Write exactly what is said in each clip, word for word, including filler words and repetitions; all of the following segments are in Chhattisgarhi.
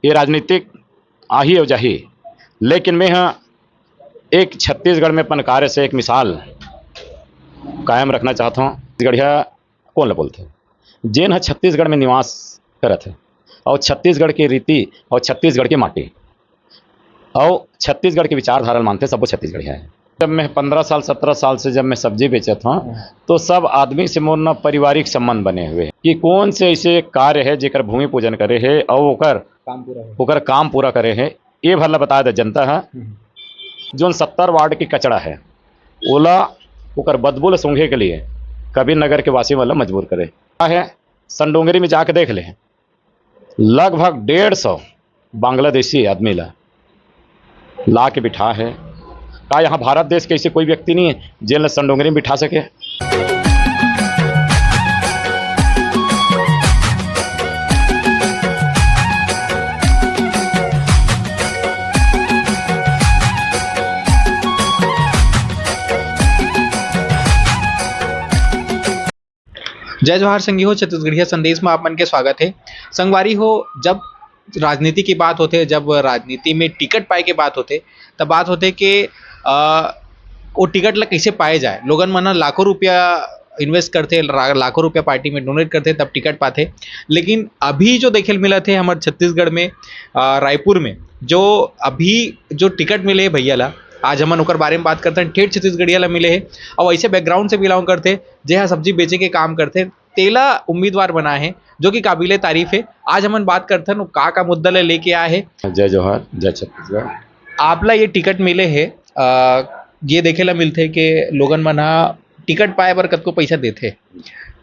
ये राजनीतिक आही अउ जाही, लेकिन मैं ह एक छत्तीसगढ़ में अपन कार्य से एक मिसाल कायम रखना चाहत हूँ। छत्तीसगढ़िया कोन ल बोलथे? जेन ह छत्तीसगढ़ में निवास करत हे अउ छत्तीसगढ़ के रीति अउ छत्तीसगढ़ के माटी अउ छत्तीसगढ़ के विचारधारा ल मानथे, सबो छत्तीसगढ़िया है। जब मैं पंद्रह साल, सत्रह साल से जब मैं सब्जी बेचत हूँ, तो सब आदमी से मोर न पारिवारिक संबंध बने हुए हैं कि कौन से ऐसे कार्य है जेकर भूमि पूजन करे है और ओकर काम पूरा है। ओकर काम पूरा करे है, ये भर ला बता दे जनता है। हम्म। जोन सत्तर वार्ड के कचरा है, ओला, ओकर बदबू ला सूंघे के लिए कबीर नगर के वासी मन ला मजबूर करे है। संडोंगरी में जाके देख ले, लगभग डेढ़ सौ बांग्लादेशी आदमी ला ला के बिठा है। का यहाँ भारत देश के ऐसे कोई व्यक्ति नहीं है जेन ला संडोंगरी में बिठा सके? जय जोहार संगी हो, छत्तीसगढ़िया संदेश में आप मन के स्वागत है। संगवारी हो, जब राजनीति की बात होथे, जब राजनीति में टिकट पाए के बात होथे, तब बात होथे कि, अ, वो टिकट ला कैसे पाए जाए। लोगन मन ह लाखों रुपया invest करथे, रा-, लाखों रुपया पार्टी में donate करथे, तब टिकट पाथे। लेकिन अभी जो देखे ल मिलत हे हमर छत्तीसगढ़ में, अ, रायपुर में, जो अभी जो टिकट मिले हे भैया ला, आज हमन ओकर बारे में बात करथन। ठेठ छत्तीसगढ़िया ला मिले हे, अउ ऐसे background से belong करथे, जे ह सब्जी बेचे के काम करथे, तेला उम्मीदवार बनाए हे, जो कि काबिले तारीफ हे। आज हमन बात करथन, वो का का मुद्दा ले लेके आए हे। जय जोहार, जय छत्तीसगढ़। आप ला ये टिकट मिले हे, अ, ये देखे ला मिलथे कि लोगन मन ह टिकट पाए बर कतको पैसा देथे,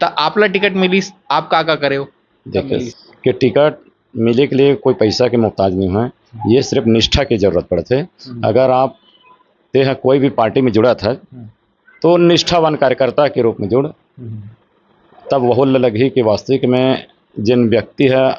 त आप ला टिकट मिलिस, आप का का करे हो? देखिए, मिलिस? कि टिकट मिले के लिए कोई पैसा के मोहताज नहीं है, ये सिर्फ निष्ठा की जरूरत पड़थे। हम्म। अगर आप, ते ह कोई भी पार्टी में जुड़त है, हम्म। तो निष्ठावान कार्यकर्ता के रूप में जुड़, हम्म। तब वहू ल लगही कि वास्तविक में जिन व्यक्ति है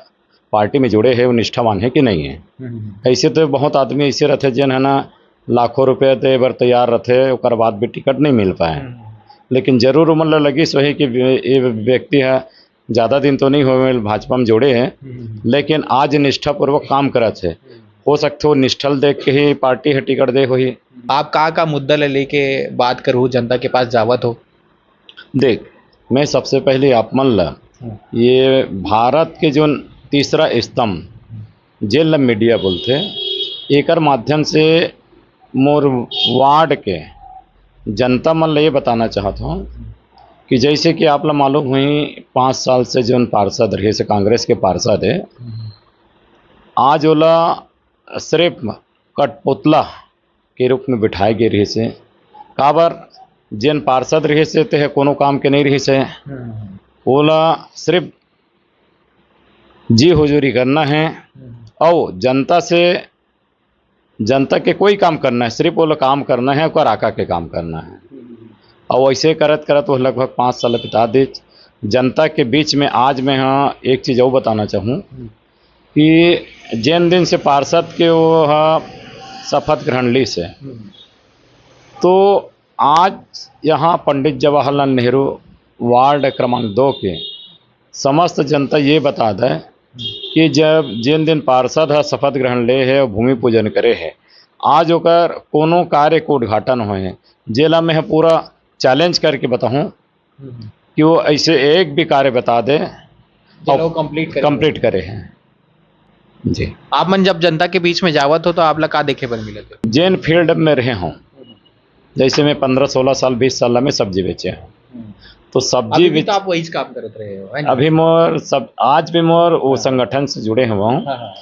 पार्टी में जुड़े है, वो निष्ठावान है कि नहीं है। हम्म। ऐसे तो बहुत आदमी ऐसे रहते, जिन है ना, लाखों रुपए दे बर तैयार रहते, ओकर बाद भी टिकट नहीं मिल पाए। हम्म। लेकिन जरूर उमन ल लगिस वही कि ये व्यक्ति है, ज़्यादा दिन तो नहीं हुए भाजपा में जुड़े हैं, हम्म। लेकिन आज निष्ठापूर्वक काम करत है। हम्म। हो सकथे वो निष्ठा ल देख के ही पार्टी ह टिकट दे होही। आप का का मुद्दा ले लेके बात करहू, जनता के पास जावत हो? देख, मैं सबसे पहले आप मन ला, हम्म। ये भारत के जो तीसरा स्तंभ, जेन ल मीडिया बोलथे, एकर माध्यम से मोर वार्ड के जनता मन ल ये बताना चाहत हूँ कि जैसे कि आप ला मालूम हुई, पाँच साल से जोन पार्षद रहे से कांग्रेस के पार्षद है, हम्म। आज ओला सिर्फ कठपुतला के रूप में बिठाए गे रहिस हे। काबर, जेन पार्षद रहिस हे, तेह कोनो काम के नहीं रहिस हे। हम्म। ओला सिर्फ जी हुजूरी करना है, हम्म। अउ जनता से, जनता के कोई काम करना है, सिर्फ ओला काम करना है, ओकर आका के काम करना है। हम्म। अउ ऐसे करत करत वो लगभग पाँच साल बिता दे। जनता के बीच में आज मैं हाँ एक चीज अउ बताना चाहूँ, हम्म। कि जेन दिन से पार्षद के वो ह शपथ ग्रहण लीस हे, हम्म। तो आज यहाँ पंडित जवाहरलाल नेहरू वार्ड क्रमांक दो के समस्त जनता ये बता दे कि जब जेन दिन पार्षद ह शपथ ग्रहण ले हे और भूमि पूजन करे हे, आज ओकर कोनो कार्य के उद्घाटन होए हे, जेला मैं ह पूरा चैलेंज करके बताहूँ हम्म। कि वो ऐसे एक भी कार्य बता दे, जेला वो complete करे। Complete करे हैं। जी। आप मन जब जनता के बीच में जावत हो, तो आप ला का देखे बर मिलत हे? जेन field में रहे हों, हम्म। जैसे मैं पन्द्रह, सोलह साल, बीस साल में सब्जी बेचे हूँ, हम्म। तो सब्जी अभी भी बेच- तो आप वही काम करत रहे हो, है ना? अभी मोर सब, आज भी मोर वो हाँ। संगठन से जुड़े हुए हूँ। हाँ, हाँ।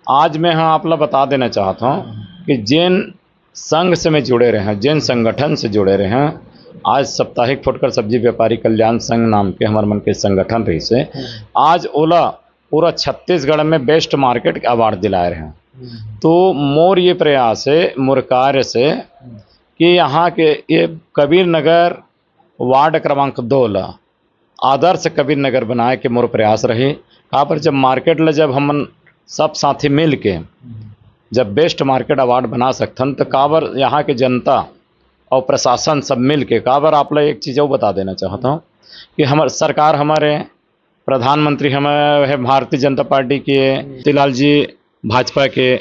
आज मैं हाँ आप ला बता देना चाहता हूँ हम्म। कि जेन संघ से मैं जुड़े रहे हैं, जेन संगठन से जुड़े रहे हैं, आज साप्ताहिक फुटकर सब्जी व्यापारी कल्याण संघ नाम के हमर मन के संगठन रहिस हे, हम्म। आज ओला पूरा छत्तीसगढ़ में best market के award दिलाए रहे हैं। हम्म। तो मोर ये प्रयास है, मोर कार्य से हम्म। कि यहाँ के ये कबीर नगर वार्ड क्रमांक दो ला आदर्श कबीर नगर बनाए के मोर प्रयास रही। काबर जब market ल जब हमन सब साथी मिल के हम्म। जब best market award बना सकथन, तो काबर यहाँ के जनता और प्रशासन सब मिल के, काबर आप ला एक चीज और बता देना चाहता हूँ कि हमर सरकार, हमारे प्रधानमंत्री हमारे है भारतीय जनता पार्टी के, हम्म। मोतीलाल जी भाजपा के।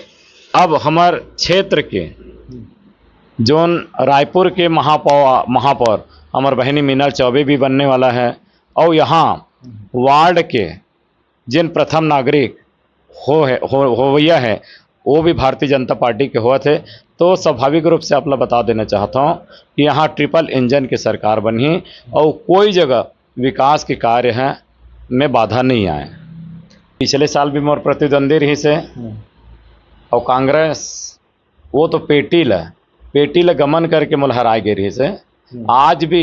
अब हमर क्षेत्र के जोन रायपुर के महापौ-, महापौर हमर बहिनी मीनल चौबे भी बनने वाला है, और यहाँ वार्ड के जिन प्रथम नागरिक हो है, हो, होवैया है, वो भी भारतीय जनता पार्टी के होवत है। तो स्वाभाविक रूप से आप ला बता देना चाहता हूँ कि यहाँ ट्रिपल इंजन की सरकार बनी और कोई जगह विकास के कार्य है में बाधा नहीं आए। पिछले साल भी मोर प्रतिद्वंदी रही से, हम्म। और कांग्रेस वो तो पेटी ल, पेटी ल गमन करके मोला हराए गे रहिस हे। हम्म। आज भी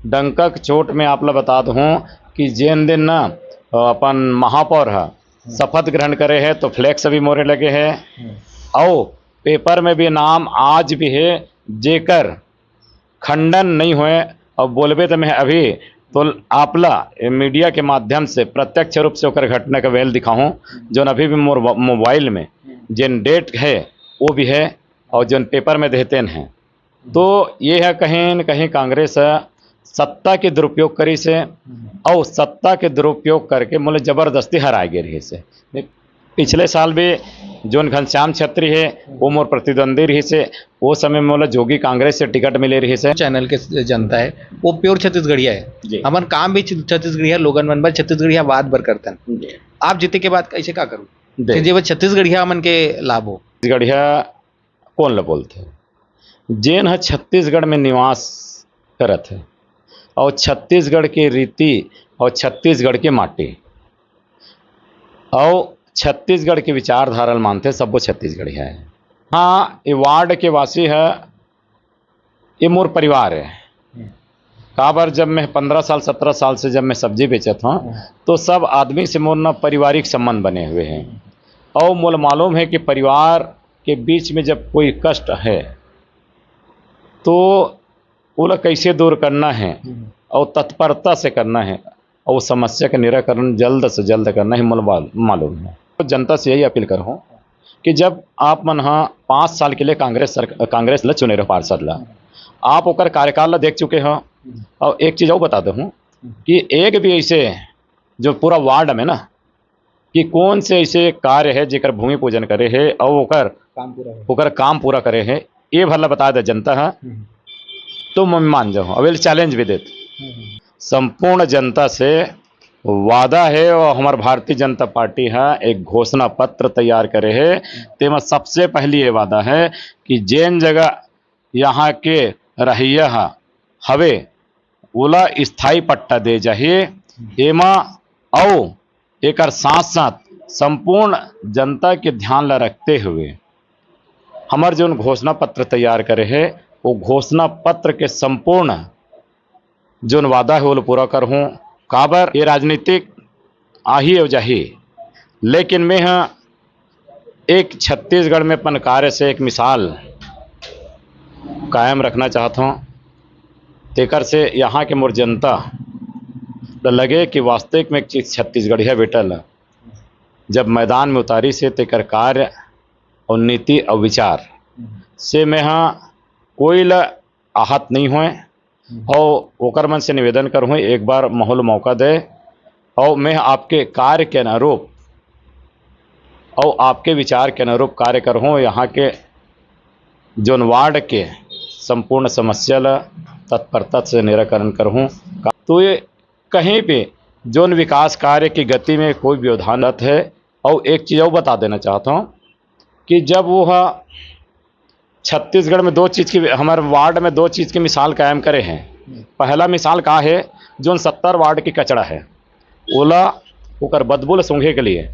डंका के चोट में आप ला बता दूँ कि जेन दिन न, अ, अपन महापौर ह हम्म। शपथ ग्रहण करे हे तो फ्लेक्स भी मोरे लगे हे। हम्म। अउ पेपर में भी नाम आज भी हे, जेकर खंडन नहीं होए। और बोलबे तो मैं अभी तो आप ला ए मीडिया के माध्यम से प्रत्यक्ष रूप से ओकर घटना के वेल दिखाहूँ, जोन अभी भी मोर व-, मोबाइल में जेन डेट है वो भी है और जोन पेपर में देहतेन है। तो ये है कहीं न कहीं कांग्रेस ह सत्ता के दुरुपयोग करिस हे और सत्ता के दुरुपयोग करके मोला जबरदस्ती हराए गे रहिस हे। पिछले साल भी जोन घनश्याम छत्री हे, वो मोर प्रतिद्वंदी रहिस हे, वो समय मोला जोगी कांग्रेस से टिकट मिले रहिस हे। चैनल के जनता है, वो प्योर छत्तीसगढ़िया है। जी। हमन काम भी छ-, छत्तीसगढ़िया लोगन मन बर, छत्तीसगढ़िया बात बर करतन। जी। आप जीते के बाद कैसे का करूँ? देख। कि जे वो छत्तीसगढ़िया मन के लाभ हो। छत्तीसगढ़िया कौन ला बोलथे? जेन ह छत्तीसगढ़ में निवास करत हे और छत्तीसगढ़ के रीति और छत्तीसगढ़ के माटी और छत्तीसगढ़ के विचारधारा ल मानथे, सब्बो छत्तीसगढ़िया है। हाँ, ये वार्ड के वासी है, ये मोर परिवार है। हम्म। काबर जब मैं पन्द्रह साल, सत्रह साल से जब मैं सब्जी बेचत हूँ, हम्म। तो सब आदमी से मोर न पारिवारिक संबंध बने हुए हैं। हम्म। और मोला मालूम है कि परिवार के बीच में जब कोई कष्ट है, तो ओला कैसे दूर करना है हम्म। और तत्परता से करना है और उस समस्या का निराकरण जल्द से जल्द करना ही मोला माल-, मालूम है। तो जनता से यही अपील करहूँ कि जब आप मन ह पाँच साल के लिए कांग्रेस सरक-, कांग्रेस ल चुने रहो पार्षद ल, आप ओकर कार्यकाल ल देख चुके हो। हम्म। और एक चीज और बता दूँ हम्म। कि एक भी ऐसे जो पूरा वार्ड में ना कि कौन से ऐसे कार्य है जेकर भूमि पूजन करे हे और ओकर काम पूरा है। ओकर काम पूरा करे हे, ये भर ला बता दे जनता ह, हम्म। तो मैं मान जाऊँ, अब ये चैलेंज भी देत। हम्म। संपूर्ण जनता से वादा है और हमार भारतीय जनता पार्टी ह एक घोषणा पत्र तैयार करे हे, तेमा सबसे पहली ये वादा है कि जेन जगह यहाँ के रहइया ह हवे, ओला स्थायी पट्टा दे जाही। एमा अउ एकर साथ-साथ संपूर्ण जनता के ध्यान ला रखते हुए हमर जोन घोषणा पत्र तैयार करे हे, वो घोषणा पत्र के संपूर्ण जोन वादा हे, ओला पूरा करहूँ। काबर ये राजनीतिक आही अउ जाही, लेकिन मैं ह एक छत्तीसगढ़ में अपन कार्य से एक मिसाल कायम रखना चाहत हूँ। तेकर से यहाँ के मोर जनता ल लगे कि वास्तविक में एक चीज छत्तीसगढ़िया बेटा ल जब मैदान में उतारिस हे, तेकर कार्य और नीति और विचार से मैं ह कोई ल आहत नहीं होए। हम्म। और ओकर मन से निवेदन करहूँ, एक बार मोला मौका दे और मैं आपके कार्य के अनुरूप और आपके विचार के अनुरूप कार्य करहूँ। यहाँ के जोन वार्ड के संपूर्ण समस्या ला तत्परता से निराकरण करहूँ। तो ये कहीं भी जोन विकास कार्य की गति में कोई व्यवधान रहत है। और एक चीज और बता देना चाहता हूँ कि जब वो ह छत्तीसगढ़ में दो चीज की, हमारे वार्ड में दो चीज की मिसाल कायम करे हैं। पहला मिसाल का है, जोन सत्तर वार्ड की कचरा है, ओला ओकर बदबू ल सूंघे के लिए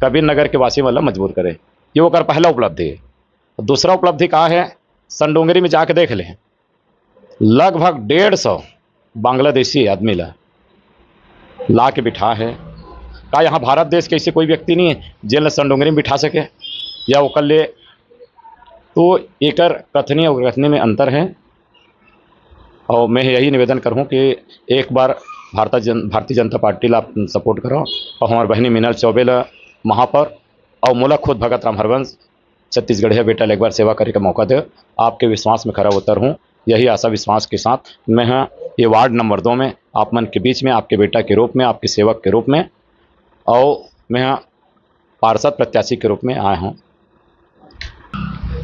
कबीर नगर के वासी वाला मजबूर करे, ये ओकर पहला उपलब्धि है। दूसरा उपलब्धि का है, संडोंगरी में जाके देख ले, लगभग डेढ़ सौ बांग्लादेशी आदमी ला ला के बिठा है। का यहाँ भारत देश के ऐसे कोई व्यक्ति नहीं है जेन ला संडोंगरी में बिठा सके या ओकर ले? तो एकर कथनी और कथनी में अंतर है। और मैं यही निवेदन करूँ कि एक बार भारत जन-, भारतीय जनता पार्टी ला आप सपोर्ट करो और हमारे बहिनी मीनल चौबे ला महापौर और मोला खुद भगत राम हरवंश छत्तीसगढ़िया बेटा ल एक बार सेवा करे के मौका दे, आपके विश्वास में खरा उतर हूँ। यही आशा विश्वास के साथ मैं ह ये वार्ड नंबर दो में आप मन के बीच में आपके बेटा के रूप में, आपके सेवक के रूप में, और मैं ह पार्षद प्रत्याशी के रूप में आए हों।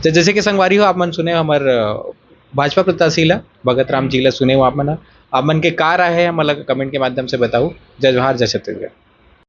तो जैसे कि संगवारी हो, आप मन सुने हो हमर, अ, भाजपा प्रत्याशी ला, भगत राम जी ला सुने हो आप मन ह। आप मन के का राय है, हमन ला comment के माध्यम से बताओ। जय जोहार, जय छत्तीसगढ़।